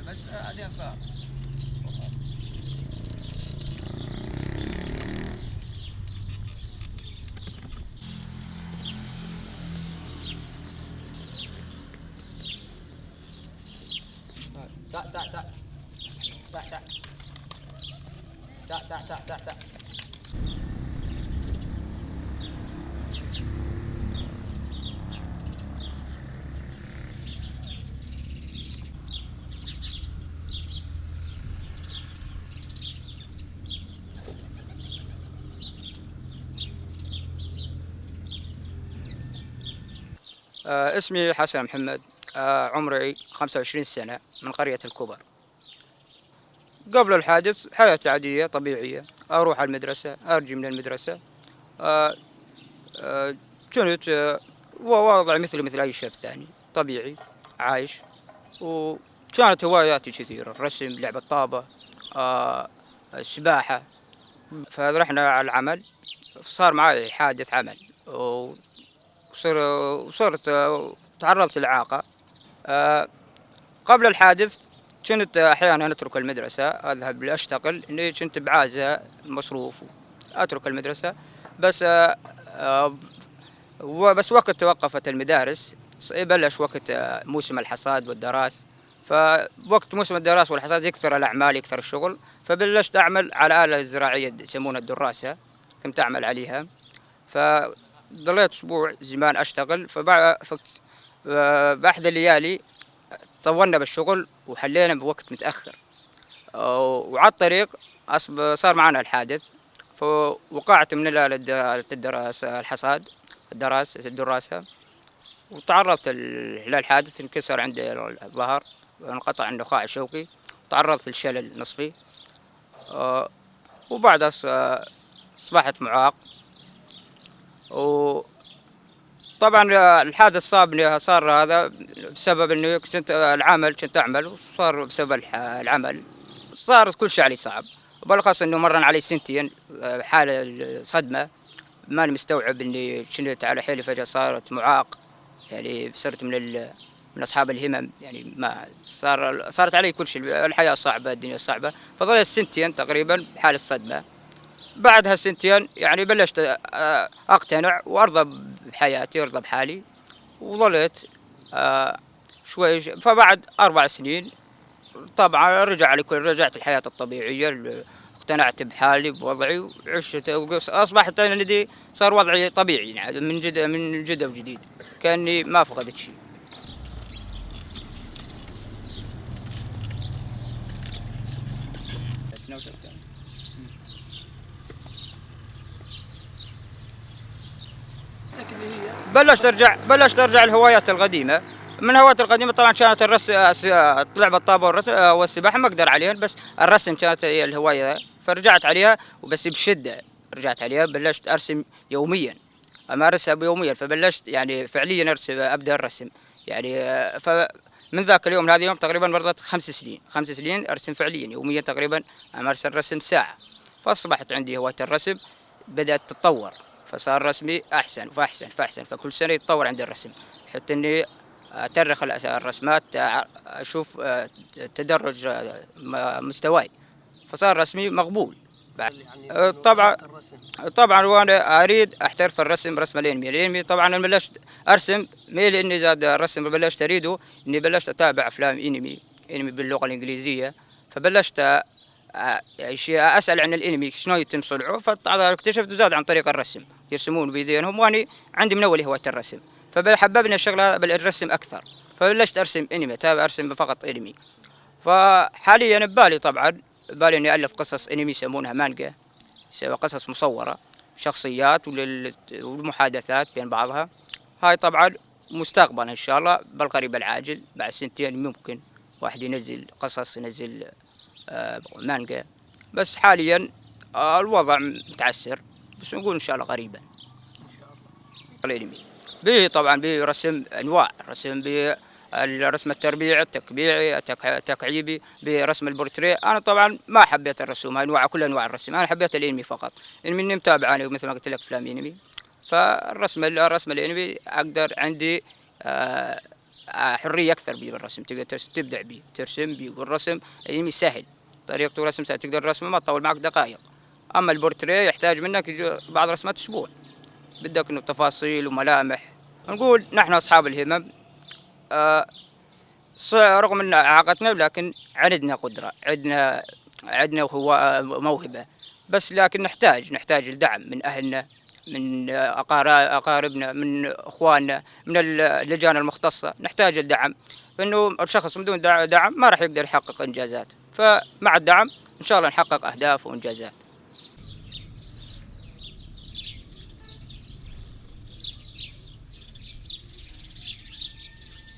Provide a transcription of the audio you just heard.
بس بعدين صار. تعال تعال تعال تعال تعال تعال تعال تعال تعال. اسمي حسن محمد، عمري 25 سنة، من قرية الكبر. قبل الحادث حياتي عادية طبيعية، أروح على المدرسة، أرجع من المدرسة. كنت ووضعي مثل أي شاب ثاني طبيعي عايش، وكانت هواياتي كثيرة: الرسم، لعب الطابة، السباحة. فرحنا على العمل، صار معي حادث عمل وصرت تعرضت للإعاقة. قبل الحادث كنت أحيانا أترك المدرسة، أذهب لأشتغل، إني كنت بعازة مصروف، أترك المدرسة. بس وقت توقفت المدارس بلش وقت موسم الحصاد والدراس. فوقت موسم الدراس والحصاد يكثر الأعمال، يكثر الشغل، فبلشت أعمل على آلة زراعية يسمونها الدراسة، كنت أعمل عليها. فضليت أسبوع زمان أشتغل. بأحد الليالي طولنا بالشغل وحلينا بوقت متأخر، وعلى الطريق صار معنا الحادث، فوقعت من الآلة الدراسة، الحصاد، الدراسة، وتعرضت للحادث. انكسر عندي الظهر، انقطع النخاع الشوكي، تعرضت للشلل النصفي، وبعدها أصبحت معاق. وطبعا الحادث صابني، صار هذا بسبب انه كنت العمل، كنت اعمل، وصار بسبب العمل صار كل شيء علي صعب، وبالاخص انه مرن علي سنتين حالة صدمة، ماني مستوعب اني كنت على حيلي فجأة صارت معاق، يعني صرت من اصحاب الهمم، يعني ما صار، صارت علي كل شيء، الحياة صعبة، الدنيا صعبة. فظليت سنتين تقريبا بحالة صدمة. بعد هالسنتين بلشت اقتنع وارضى بحياتي، ارضى بحالي، وظليت شوي. فبعد 4 سنين طبعا رجعت الحياة الطبيعية، اقتنعت بحالي بوضعي وعشت، اصبحت انا ندي صار وضعي طبيعي، يعني من جد وجديد، كاني ما فقدت شيء. بلشت ارجع الهوايات القديمة. من الهوايات القديمة طبعا كانت لعب الطابة والسباحه ما اقدر عليها، بس الرسم كانت هي الهواية، فرجعت عليها وبس بشده رجعت عليها. بلشت ارسم يوميا، امارسها يوميا، فبلشت فعليا ارسم، ابدا الرسم فمن ذاك اليوم لهذا اليوم تقريبا مرت 5 سنين، 5 سنين ارسم فعليا يوميا تقريبا، امارس الرسم ساعة. فاصبحت عندي هواية الرسم بدات تتطور، فصار رسمي احسن فاحسن فاحسن، فكل سنة يتطور عندي الرسم، حتى اني اترخ الرسمات، اشوف تدرج مستواي، فصار رسمي مقبول. طبعا وانا اريد احترف الرسم، رسم الانمي. الانمي طبعا انا بلشت ارسم ميل اني زاد الرسم، بلشت اريده اني بلشت اتابع افلام انمي، انمي باللغة الانجليزية، فبلشت اسال عن الانمي شلون يتم صنعه، فاكتشفت زاد عن طريق الرسم، يرسمون بيدينهم، واني عندي من اول هواية الرسم، فحببني الشغلة بالرسم اكثر، فبلشت ارسم انمي، اتابع ارسم فقط انمي. فحاليا ببالي طبعا ببالي اني الف قصص انمي يسمونها مانجا، قصص مصوره، شخصيات والمحادثات بين بعضها. هاي طبعا مستقبلا ان شاء الله بالقريب العاجل، بعد سنتين ممكن واحد ينزل قصص، ينزل مانجا، بس حاليا الوضع متعسر، بس نقول ان شاء الله قريبا ان شاء الله. الانمي به طبعا به رسم انواع، رسم بالرسم التربيعي، التكبيعي، التكعيبي، برسم البورتريه. انا طبعا ما حبيت الرسوم هاي انواع، كل انواع الرسم، انا حبيت الانمي فقط، اني متابع انا مثل ما قلت لك افلام انمي، فالرسم الرسم الانمي اقدر عندي حرية اكثر بيه بالرسم، تقدر تبدع بيه، ترسم بيه. والرسم يعني سهل، طريقته رسم سهل، تقدر الرسم ما تطول معك دقائق. اما البورتريه يحتاج منك بعض رسمات اسبوع، بدك انه تفاصيل وملامح. نقول نحن اصحاب الهمم رغم ان اعاقتنا لكن عندنا قدره، عندنا هو موهبه، بس لكن نحتاج الدعم من اهلنا، من اقاربنا، من اخواننا، من اللجان المختصه. نحتاج الدعم، فانه الشخص بدون دعم ما راح يقدر يحقق انجازات، فمع الدعم ان شاء الله نحقق اهداف وانجازات.